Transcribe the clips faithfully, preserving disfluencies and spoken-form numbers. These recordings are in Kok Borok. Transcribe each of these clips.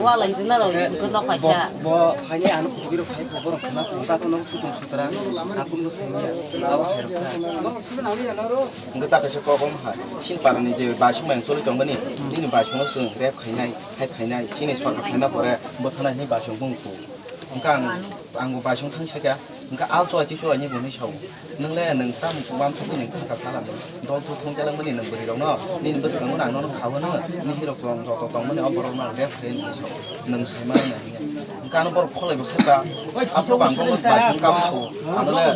Walai rina rok, hingke nok kaisa. Bo, bo, haini ano kubui rok khai, bo rok khna, hingke ako nok kutung sutra, aku no sanya, abo hai rok kha. Hingke ta kaisa kok om hai, sin parani je basing bai choli tong bani, nini basing no swng rep khainai, hai khainai, chini sorkar khaina pore, bo thanai ni basing bung ku. Hingke ang, ang bo basing thang sakya, hingke al choi chi choi ni bo ni sao. Nwng le nwng tam uansukgwi nwng thangka sala nwng. Dol thuk thung keleng mani nwng bwrwi rokno, nini bwskango nang nono kha hwnwi, nini rok tong joto tong mani o borok no rep khe nwng sao, nwng sai mano nang hiya. Hwnkhe ano borok kholai bo sai ba, aswk bang borok bai thang kabui sao, ano le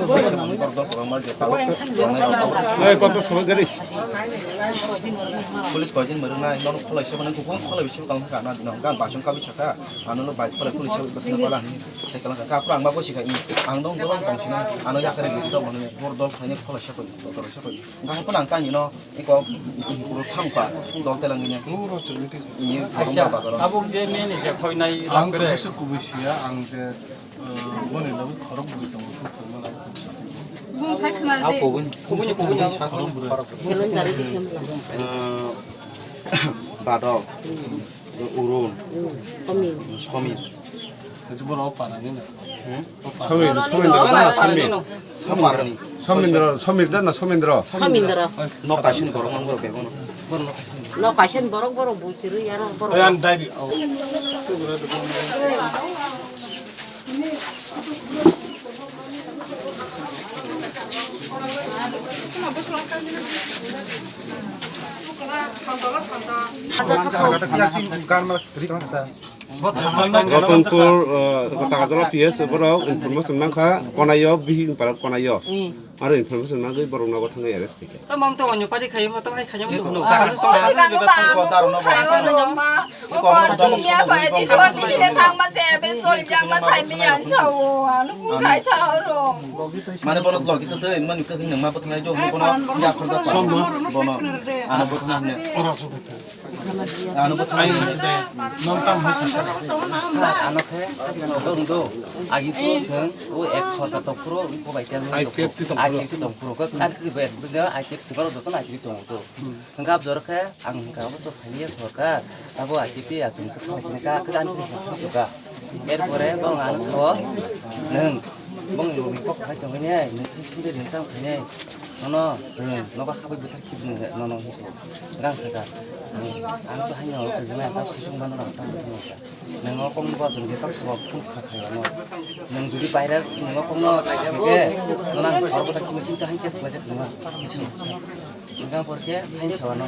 borok dol kwbangma je tabuk tongnai rok tabuk. Ei, kok to sabak gari. Police koi din mwrwknai, nono kholai se mano, kukung kholai bo se tong kha na, hwnkhe ang basong kabui sakha, ano le bai kholai police se bwswk pala hwnwi. Cycle wngkha, aphuru ang ma gosi khai, ang dong dong tong sina, ano yakare gidi dong mani, bor dol khaini khola sakoi, dotoro sakoi. Hwnkha hai phano ang tani no, iko, iko thang pa, dol telang ini. Ini, Abo je meni je khoinai. Ang to bisa kubui sia, ang je, eh, boni lagu khorok bui tongo, khorok bui. Bung sai khna de. Kubuni, kubuni, khorok bui. Belon dari di khemla. Eh, Badok. Urun. Somin. Somin. Itu borok parani na. Hmm? Somin, Somin, Somin. Somin. Somindro, Somindro na Somindro. Somindro. No kasin borok mang borok bebo no. Borok no kasin. No kasin borok borok bui kiri yara borok. Ayan dai di. Oh. Rotonpur, uh, Takajala P S borok information nangkha, konayo, bihik para konayo. Aro information nangwi borok nogo thangwi arrest khaikha. Tamo tamo nyo pari khayo, tamo hai khayo, tamo no. Tamo tamo tamo khayo, tamo khayo, ma. Oko dunia ko edi so bini le thang ma che, ben tol jang ma sai mi an sa o, anu kun khai sa ro. Mane bono logi to dei, mani ko hin ma bothnai jo, bono ya khorja pa. Bono, ano bothnai ne. Ano bothnai ne. Non tam hai sa. Ano khe, dong do. Agi pro sen, o ek sorkar to pro, ko bai ter. Ai tep ti tong pro. Ai tep ti tong pro. Ko ar ki ber, do ai tep ti baro do to ai tep ti tong do. Hingkha abjor khe ang hingkha abo to phailiya sorkar, abo I T P achung kwthang hini ka kwdan khe hingkha suka. Erpore bong ano sao, nwng bong ni kok khai tongwi ne, nwng thai thai ring tang khai ne, nono chwng nogo habwi bwthar khibi nono hinwi rang saka. Ang to haino kwrwngna ta sisung mano rang tang tang. Nwng o kok ni bo chwng je tak sabo phone kha khai ano. Nwng jodi baire nwng o kok no kha khe, nwng ang khorok ta kini chinta hai khe khlai jak nwng. Hingkha por khe hai sabo no.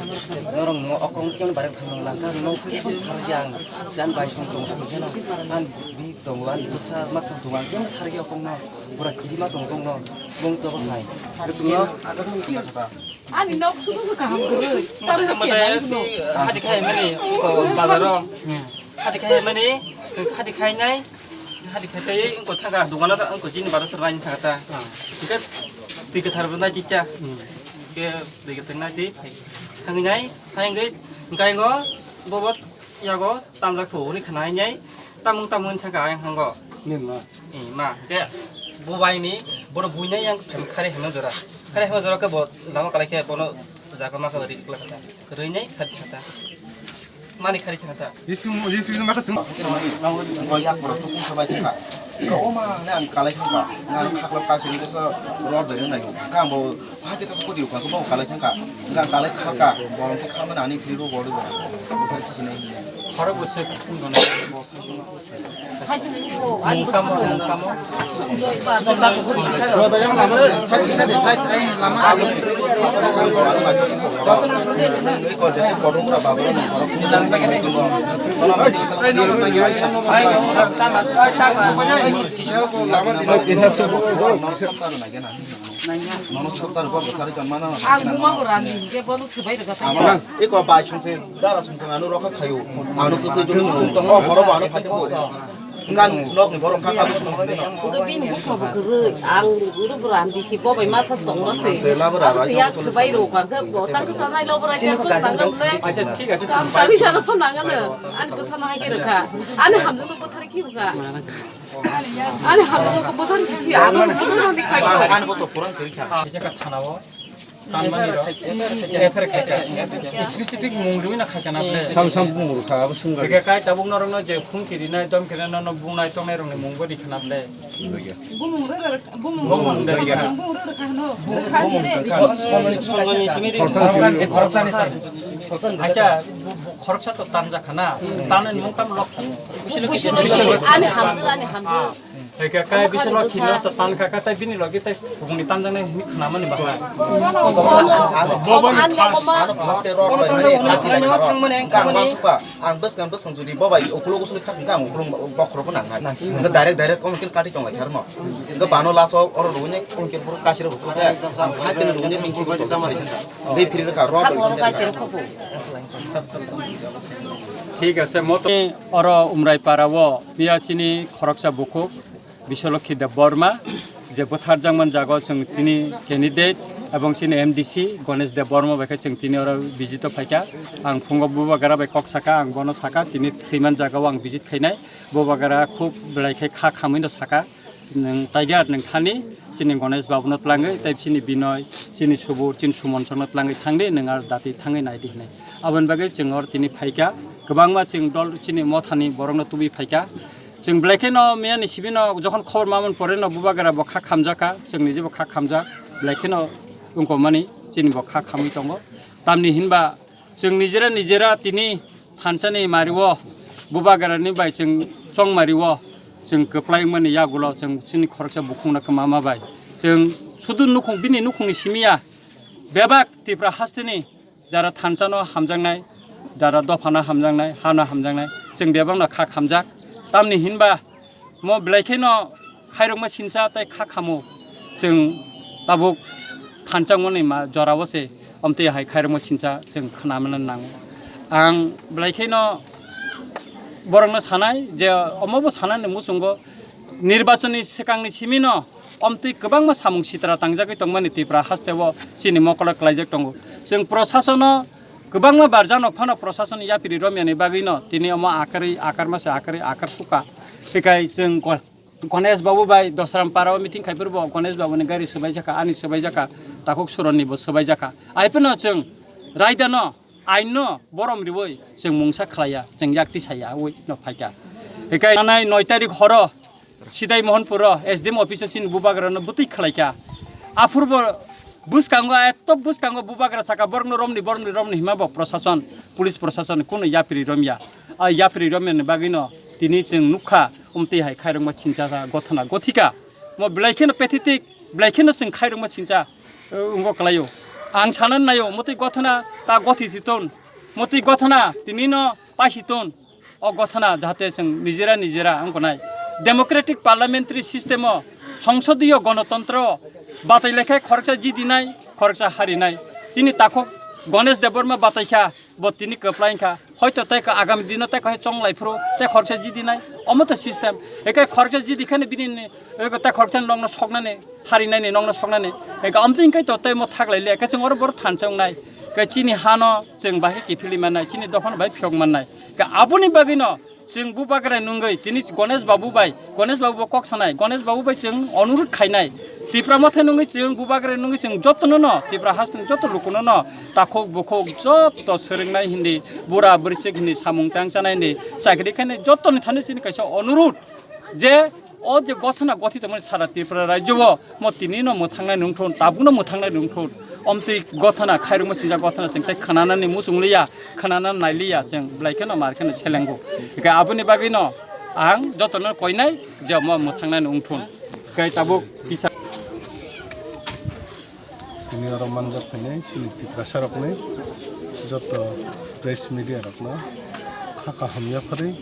Norok nwng o kok ni khe baire phai nwng lang kha, nwng phone sar yang jan bai song tong khe no. An bi tong wan bwsa ma tong tong ang khe sar ya kok no. Pura kiri ma tong tong no. Bong to bo khai. Ani nok sudu su kaham kwrwi. Mata mata ti hadi khai mani ko bazaro. Hadi khai mani, hadi khai nai, hadi khai tei ko thaga dogana ta ko jin bazar sar nai thaga ta. Ke ti ke thar nai ti ta. Ke ti ke teng nai ti. Thang nai, thang ngai, ngai ngo bobo yago tanjak pho ni khna nai. Tamung tamung thaga ang hango. Ni ma. Ni ma, ke bo bai ni, bono buinai yang khari hema jora. Khari hema jora ke bo lama kalai khe bono jaga ma kala ri kala kata. Roi nai khari kata. Mani khari kata. Yitu, yitu ma ka sing. Ko ya ko chukung sabai kha. Ko o ma ne ang kalai kha. Ngan khakla ka sing so rod de nai. Ka bo ha ke ta ko di ka ko bo kalai kha. Ngan kalai kha ka. Bo ke kha ma ani phiri ro bo ro. Khare bo se kun don. Ang buma bo rani, hingke bono swbai rwkha thangkha. Iko bai songse dara songse ano rokha khayo. Ano tutui juni song tongo, horo bo ano phaikhe bo. Ngan nok ni borok kha kha. Hingke bini bupha bo kwrwi, ang uru bo rani si bo bai masa tongma se. Se labo ra, ang se yak swbai rwkha khe bo tang sa nai lobo ra se phun tang le. Acha, thik ache. Tang sa no phun tang le. Ani bwsa no hai khe rwkha. Ani hamjwk no bwthar khi bwkha. Ani hamjwk no bwthar khi, ano bwthar ni khai. Ani bo to phuran kwrwi kha. Acha ka thana o. Tanmani rok. F I R khaikha. Specific mung rwina khaikha na ble. Sam sam mung rwkha, abo swngkha. Beke kai tabuk norokno je phung kirinai, dom kirinai, nono bungnai tongnai rokni mung bo rikha na ble. Bumung rwrwk, bumung Bumung rwrwk, rwrwk. Bumung rwrwk hano. Khoroksa simi. Khoroksa simi. Khoroksa simi. Acha, bu-, bu-, khoroksa to tanjakha na. Tanani mung kam lokhi. Busi lokhi. Busi lokhi. Ani hamjwk, ani hamjwk. Eke kai bisa lo khino to tan ka ka tai bini logi tai kubuni tanjang nai hini khna mani ba. Bobo ni first. Ano first day rod bai mani kachi lai kharo. Kang ma chupa, ang bwskang bwskang jodi bobai ukulo gusuli khak kang ukulo bokhoro ko nang nai. Nga direct direct kon kin kati tong lai khar mo. Nga bano laso oro rungye kon kin buru kachi ro ko. Ang hai kin rungye min ki ko. Be free ka rod bai. Thik ase, moto. Oro Umrai para o, miya chini khoroksa bukhuk, Biswalokhi Debbarma, je bwtharjakmani jaga o chwng tini candidate, ebong chini M D C Ganesh Debbarma bai khe chwng tini oro visit o phaikha. Ang phungo bubagra bai kok saka, ang bono saka, tini thwimani jaga o ang visit khainai. Bubagra khub belai khe kha khamwi no saka. Nwng Tiger nwng thani chini Ganesh babu no twlangwi, tei chini Binoy, chini Subur, chini Suman song no twlangwi thangdi, nwng ar dati thangwi naidi hinwi. Aboni bagwi chwng or tini phaikha, kwbangma chwng dol chini mothani borok no tubui phaikha. Chwng belai kheno miyani simi no jokhon khobor mamani pore no bubagra bo kha khamjakha, chwng niji bo kha khamjak, belai kheno wngkokmani chini bo kha khamwi tongo. Tamni hinba chwng nijera nijera tini thansa ni mari o, bubagra ni bai chwng chong mari o, chwng kwplai wngmani yagulo chwng chini khoroksa bukhuk no kwma ma bai. Chwng sudu nukhung, bini nukhung ni simi ya, bebak Tripura haste ni jara thansa no hamjaknai, jara dopha no hamjaknai, ha no hamjaknai, chwng bebak no kha khamjak. Tamni hinba mo belai kheno khairokma sinsa tei kha khamo chwng tabuk thanchangmani ma jora o se omtwi hai khairokma sinsa chwng khna mano nango. Ang belai kheno borokno sanai je omo bo sanani muchungo nirbachonni swkangni simino omtwi kwbangma samung sitra tangjagwi tongmani Tripura hasteo chini mokolo klaijak tongo. Chwng prosasono kwbangma barjanok phano prosason yapri romyani bagwino tini omo akarwi akarma se akarwi akar suka. Hikai chwng Ganesh babu bai Dosram para o meeting khai phuru bo Ganesh babu ni gari swbai jaka, ani swbai jaka, takhuk Suron ni bo swbai jaka. Ai phano chwng raida no, ain no borom riwi chwng mungsa khlaiya, chwng yak tisaya ui no phaikha. Hikai nanai noi tarik horo Sidai Mohanpur o S D M office o chini bubagra no bwtwi khlaikha. Aphuru bo bwskango, eto bwskango bubagra saka borokno romni, borokni, romni hima bo prosason, police prosason kuno yapri romya. A yapri romyani bagwino tini chwng nukha, omtwi hai khairokma sincha gothana gothika. Mo belai kheno pathetic, belai kheno chwng khairokma sincha, eh, wngkha kwlaio. Ang sanani naio, motwi gothana ta gothi si ton, motwi gothana tini no paisi ton. O gothana jahate chwng nijera nijera wngkha nai. Democratic parliamentary system o, songsodiyo gonotontro o batai laikha khoroksa jidinai, khoroksa harinai. Chini takhuk Ganesh Debbarma bataikha, bo tini kwplai wngkha. Hoito tei ka agami dino tei kahai chonglai phuru tei khoroksa jidinai. Omo to system. Ekai khoroksa jidi khani bini ni, eko tei khoroksa nokno soknani, harinani, nokno soknani. Eka amtwi wngkha to tei mo thaklai le. Eka chwng oro boro thansa wngnai. Eka chini hano chwng bahai kiphilwi mannai, chini dophano bahai phiyok mannai. Eka aboni bagwino chwng bubagra nungwi tini Ganesh babu bai, Ganesh babu bo kok sanai, Ganesh babu bai chwng onurut khainai. Tipra mothe nungwi chwng bubagra nungwi chwng jotono no, Tipra hasteni joto lukuno no, takhuk bukhuk joto swrwngnai hindi, bura bwrwisik hindi, samung tang chanai hindi, chakri khainai jotoni thani chini kaisa onurut je o je gothana gothi tongmani sara Tripura rajyo o mo tini no mwthangnai nungthun, tabuk no mwthangnai nungthun. Omtwi gothana, khairokma sinjak gothana chwng tei khwnanani muchung liya, khwnanani nai liya chwng, belai kheno mar kheno selengo. Hingkhe aboni bagwino ang jotono koinai je omo mwthangnani wngthun. Hingkhe tabuk kisa. Tini oro manjak phainai chini Tiprasa rokni joto press media rokno kha kaham yapharwi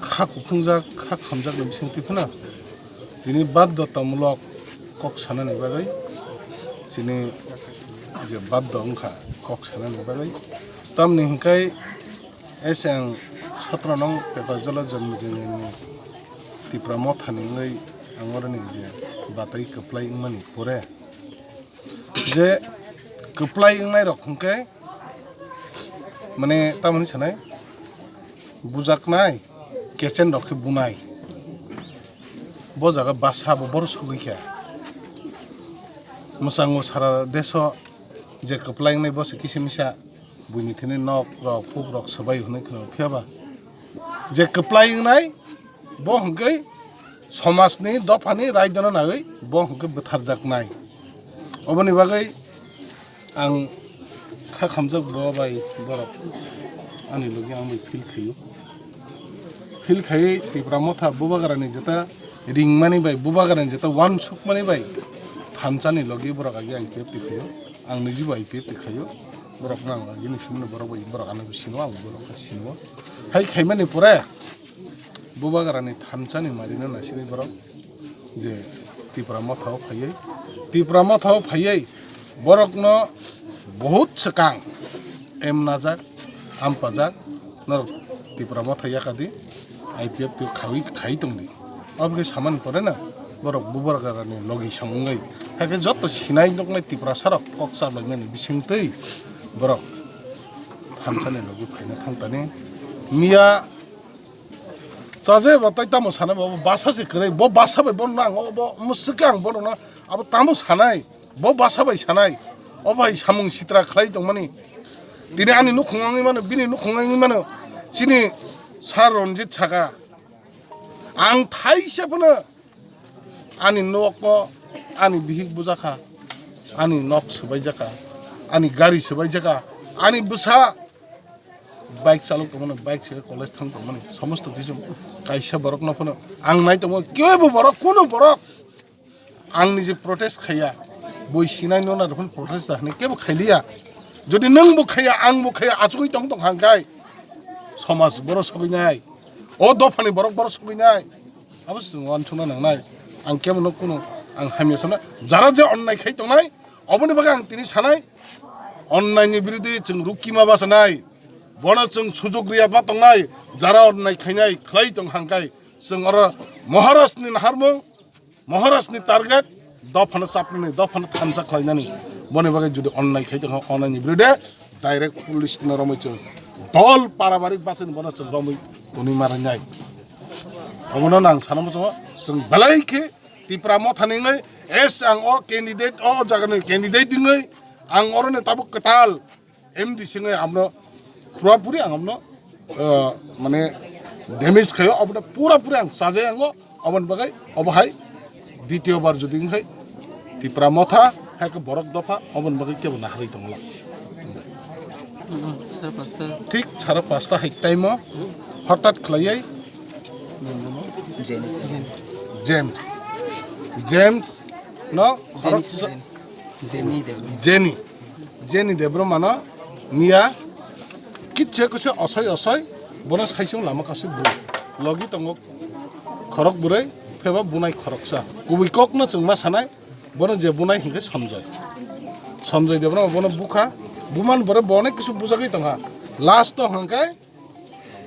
kha kuphungjak, kha khamjakni bisingtwi phano tini baddotamulok kok sanani bagwi, chini je baddo wngkha kok sanani bagwi. Tamni hwnkhe S N sotro nong Pepajolo Jonmijayani Tipra Mothani wngwi ang oroni je batwi kwplai wngmani pore, je kwplai wngnairok hwnkhe, mane, tamoni sanai, bujaknai, kechen rok khe bunai. Bo jaga basa bo bohrok sogwi kha. Mwchango sara deso je kwplai wngnai bo se kisa misa buini thani nok rok, huk rok swbai hwnwi kheno, phiya ba je kwplai wngnai bo hwnkhe somajni, dophani, raidano naiwi bo hwnkhe bwtharjaknai. Oboni bagwi ang kha khamjak bo bai borok ani logi ang bai feel khaio. Feel khai Tipra Motha Bubagrani jeta ringmani bai, Bubagrani jeta uansukmani bai thansani logi borok agi I P F T khaio. Ang nijibo I P F T khaio. Borok no ang agini simino borok bai borok ano sino, ang borok no sino. Hai khaimani pore Bubagrani thansani marino naisini borok je Tipra Motha o phaiwi, Tipra Motha o phaiwi borokno bahut swkang emnajak, ampajak, norok Tipra Motha yakadi, I P F T khawi, khai tongdi. Obokhe samani pore na borok Bubagrani logi song wngwi, hakhe joto sinai nuknai Tiprasarok kok chaplaimani bisingtwi borok thansani logi phaina thangtani. Miya chaje ba tai tamo sanai, bo basa se kwrwi, bo basa bai bono nango, bo mwswkhe ang bono na abo tamo sanai, bo basa bai sanai, o bai samung sitra khlai tongmani. Tini ani nukhung wngwi mano, bini nukhung wngwi mano, chini Sir Ranjit saka, ang thaisa phano ani nokno ani bihik bujakha, ani nok swbaijaka, ani gari swbaijaka, ani bwsa bike chalok tongmani, bike se college thang tongmani, somosto kisu kaisa borokno phano ang nai tongo, kebo borok, kunu borok ang nije protest khaiya, boi sinai nona rok phano protest da hwnwi kebo khailiya. Jodi nwng bo khaiya, ang bo khaiya, achugwi tong tong hangkai somaj borok sogwi nai, o dophani borok borok sogwi nai. Abo se chwng uansukna nangnai. Ang kebo no kunu ang hamya sana. Jara je onnai khai tongnai, oboni bagwi ang tini sanai, onnai ni birude chwng rukima basanai. Bono chwng sujok riya ba tongnai. Jara onnai khainai khlai tong hangkai chwng oro Maharaj ni naharmung, Maharaj ni target, dophano chapnani, dophano thansa khlainani. Boni bagwi jodi onnai khai tongkha, onnai ni birude direct police no romwi chwng dol parabarik bachani bono chwng romwi toni marinai. Omono nang sana muchungo chwng belai khe Tipra Mothani wngwi es ang o candidate, o jagani candidate wngwi ang oroni tabuk kwtal M D C wngwi amno pura puri ang amno, ah, mane damage khaio, obono pura puri ang chajai ango, oboni bagwi obo hai ditiyo bar jodi wngkhai Tipra Motha hai khe borok dopha, oboni bagwi kebo naharwi tongla. Sara pasta. Thik sara pasta hai time o hothat khlaiwi James. James no khoroksa Jenny Debbarma. Jenny. Jenny Debbarma no miya kitse kitse osoi osoi bono saisung lama kasi bu. Logi tongo khorok bwrwi pheba bunai khoroksa. Kubui kok no chwng ma sanai bono je bunai hinkhe Sanjoy. Sanjoy Debbarma bono bukha. Buman bore bo onek kisu bujagwi tongkha. Last o hwnkhe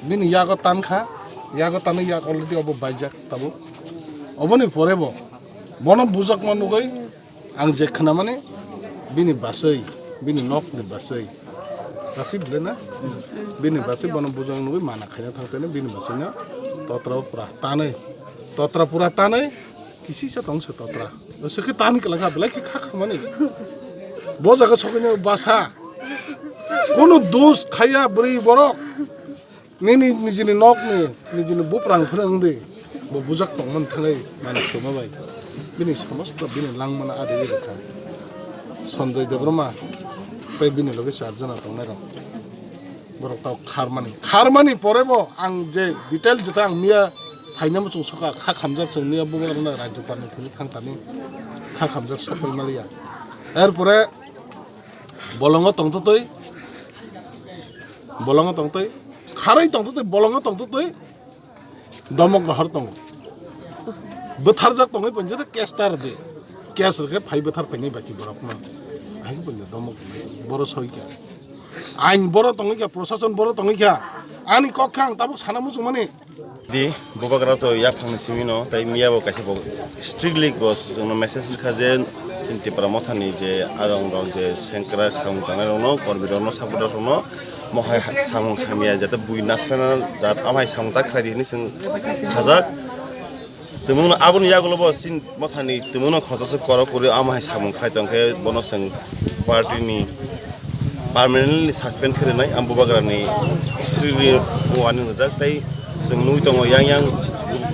bini yago tankha, yago tanwi yak already obo baijak tabuk. Oboni pore bo bono bujakma nugwi ang je khwnamani bini baswi, bini nokni baswi. Baswi bwle na? Bini baswi bono bujak nugwi mana khaina thangtani bini baswino totra o pura tanwi. Totra pura tanwi. Kisisa tong se totra. Sekhe tani kala kha belai khe kha khamani. Bo jaga sokini basa. Kono dos khaya bwrwi borok. Nini nijini nokni, nijini buprang phwrwng di. Bo bujak tongmani thangwi mana khema bai. Bini somosto bini langmana adai rikha. Sanjoy Debbarma tei bini loge charjana tongnai rok. Borok tao kharmani. Kharmani pore bo ang je detail jeta ang miya phaina muchung soka kha khamjak chwng miya bubagrano rajyopalni thani thang tani kha khamjak sokoi maliya. Erpore bolongo tongtotoi, bolongo tongtoi, kharoi tongtotoi, bolongo tongtotoi. Domok rohor tongo. Bwtharjak tongwi pon jeta case tar de. Case rwkhe phai bwthar painai baki borok no. Hai pon domok boro soi kha. Ain boro tongwi kha, prosason boro tongwi kha. Ani kok kha ang tabuk sana muchung mani. Di bubagra to yaphang ni simi no tai miya bo kaisa bo strictly go jono message rwkha je Chini Tipra Mothani je adong rok je sengkrak samung tangnai rokno, kormi rokno, supporter rokno, mo hai ha-, samung hamya jate bui nasrana jat amhai samung tak khlai di hinwi chwng sajak. Tumungno aboni yagulo bo chini mothani tumungno khosoksa korok kwrwi amo hai samung khai tongkhe bono chwng party ni permanently suspend khe rwnai, ang bubagrani history ni wani wngjak tei chwng nugwi tongo yang yang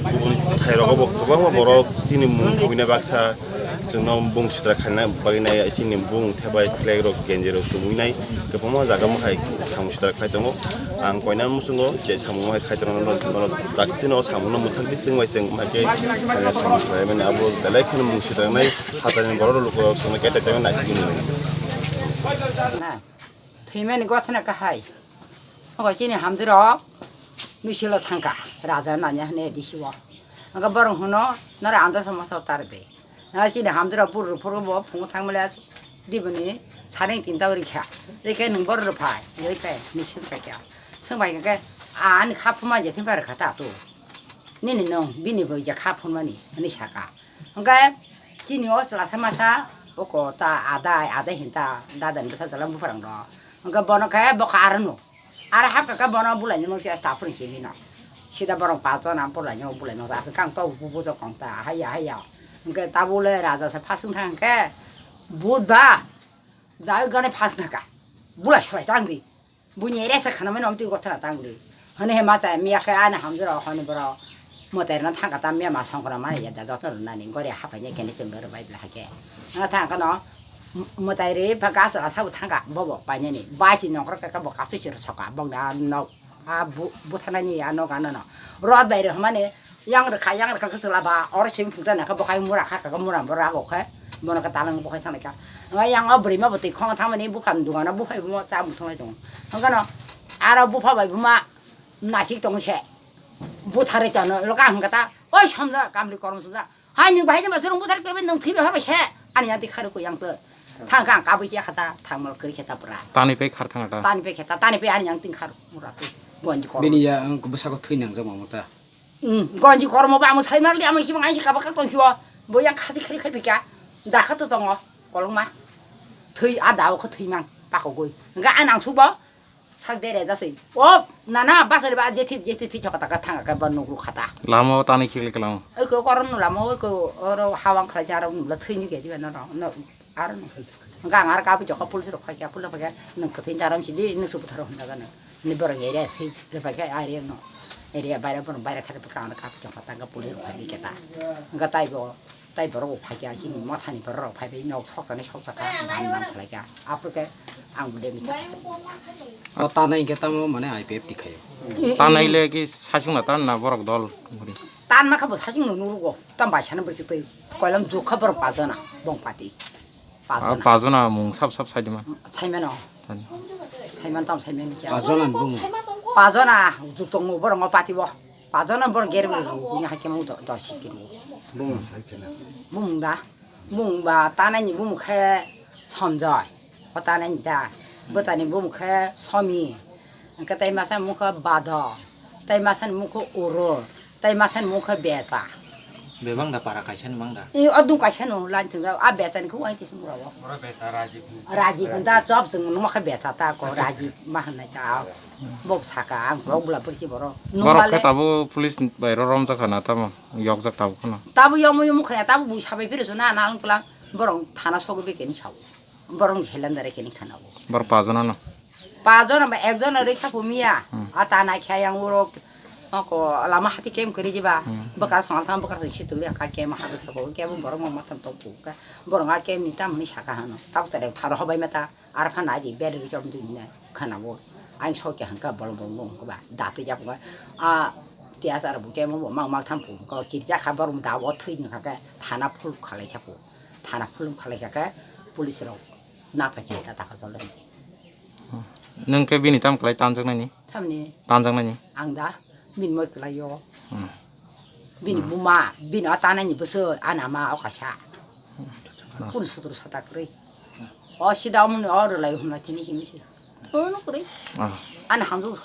gubun thai rogo bo kwbangma borok chini mung buina baksa chwngno bung sitra khaina bagwi nai chini bung thebai flag rok genji rok chumui nai kwbangma jaga mohai samung sitra khai tongo. Ang koina muchungo je samung hai khai tongo, nono dakti no samung no mwthangdi chwng bai chwng hai khe samung sitra mani abo belai kheno mung sitra nai. Hathani borok rok lukurok chwngno kete tei naisingni. Na, thwimani gothana kahai. Ogo chini hamjwk rok misilo thangkha, raja nanya hwnwi D C o. Ogo borok hwno, "Noro andasa masa tar de." Na chini hamjwk rok buru rok phuru bo phungo thangmale diboni saring tinta rikha. Rikhe nwng borok rok phai, rikhe misil paikha. Swng bai khe, "Ani kha phuma je thim pai rwkha ta tu. Nini nwng bini bo je kha phunmani," hwnwi saka. Hwnkhe chini o chwla sa masa oko ta adai, adai hinta dadani bwsa jala bupharang rok. Hwnkhe bono khe bokha aro nuk. Aro hapkha khe bono bulaini mungsi esta phone himino. Sida borok paanch jona bulaini, bulaini mungsi aswk kang tok bujok kong ta haiya haiya. Hwnkhe tabule raja se phaswng thang khe but ba jai gane phasna ka. Bulai swlai tang di. Buini ere se khana mano amtwi gothana tang di. Hwnwi he ma chaya miya khe ani hamjwk rok hwnwi borok mwtai rwna thang kha ta miya ma songkra ma ya da joto rwnani gori hapai ni kene chwng rwbai bla hakhe. Wngkha thang khe no mwtai rwi pha gas rasa bo thang kha bobo painani bai si nongkhor khe bo kasu chwra soka bokni a nok a bu-, buthanani a nok ano no rot bai rw hwnmani. Yang rwkha, yang rwkha khe chwla ba, oro simi phunukjak nai khe bo khai mura kha, kha mura bo rago khe, bono khe talang bo khai thang lai kha. Yang o bwrwi ma bo twi khonga thangmani bupha ni dogano buphai bo cha muthung lai tongo. Hwnkhe no aro bupha bai buma nasik tongo se. Butharwi tono lo kaham khe ta, "Oi somja kamli korom somja. Hai nwng bahai de masirung buthar kwrwi nwng thwi bai hor bai se." Ani yang twi kharwi kho yang twi. Thang kha ang kabui ya kha ta, thang mal kwrwi khe ta pura. Tani pai khar thang ta. Tani pai khe ta, tani pai ani yang twi khar mura twi. Gonji korom. Bini ya, ang bwsako thwi nangjak mamo ta. Hmm, gonji kormo ba amo sai marli amo himang ai kaba ka tong hiwa. Bo yang khati khali khali pika. Dakha to tongo. Kolong ma. Thwi a dao kho thwi mang. Pako goi. Ga an ang subo. Sak dere jasai. O, nana, basari ba jethi, jethi thi choka taka thanga ka ba nukru khata. Lama o tani khikli kalang. Oi ko koron nu lama, oi ko oro hawang khala jaro nula thwi ni ge jiba no, no. Aro no. Hwnkhe ang aro kabui jokha police rok phai kha, police phai kha, "Nwng kwthwi jaram sidi, nwng se butharo," hwnjago no. Ni borok area se, re phai kha area no. Area baire borok baire kha, re phai kha, ang kabui jokha tang kha police rok phai kha ta. Hwnkhe tai bo, tai borok bo phai kha, chini mothani borok rok phai bai nok sok tani sok sakha, dam dam khlai kha. Aphuru khe ang bo demi kha. O tanai hwnkhe tamo mane I P F T khaio. Tanai le ki sachung na tan na borok dol. Tan ma kha bo sachung no nurugo, tam bai sana bwswk twi koilam jukha borok pajana, bong pati. Ah, pajona. Pajona mung sap sap saidi man. Saimano. Tani. Saiman tam saiman kya. Pajona ni bumung. Pajona juk tongo borok ngo pati bo. Pajona borok ger ru ru ni haikhe mung do, do sikir. Bumung sai khena. Bumung da. Bumung ba tanai ni bumung khe Somjoy. O tanai ni da. Bwtani bumung khe Somi. Hwnkhe tai masa mung khe Bado, tai masa ni mung khe Uro, tai masa ni mung khe Besa. Bebang da para kaisa ni mang da? E, o dung kaisa no lan chwng a Besa ni khe uain tisung rao. Oro Besa Rajiv. Rajiv da job chwng numa khe Besa ta ko Rajiv ma hwnai ta. Bo saka ang bok bula porsi boro. Borok khe tabo police bai ro romjak khana tamo yokjak tabo khana. Tabo yomo yomo khaya tabo bui sabai phiri sona nang klang borok thana sogo be keni sao. Borok ni selendare keni khana bo. Borok pajona no. Pajona ba ekjona rikha pumiya. Hmm. Ata na khe yang uro ko lama hati kem kri jiba. Hmm. Bwkha song sang bwkha song situ ya ka kem ha bwkha ko kem borok ma matam to pu ka. Borok a kem ni tam ni saka hano. Tabo tare tharo hobai mata. Ar pha nai di bed ri chom dui na khana bo. Ang so kya hangka bolong bolong bolong ko ba. Dati jak ba. A tiya sar bo kem bo mang mang tham pu ko kirja kha borok da bo thui ni kha ke thana phul khalai kha pu. Thana phulum khalai kha khe police rok na phai khe ta taka jol rwni. Nwng khe bini tam kwlai tanjaknani? Samni. Tanjaknani? Ang da bini moi kwlai o. Hmm. Bini buma, bini o tanani bwswk, ani ama o kaisa. Hmm. Kunu sutru sata kwrwi. O sida omoni o rwlai humna tini himwi se. Ono kwrwi. Ah. Ani hamjak.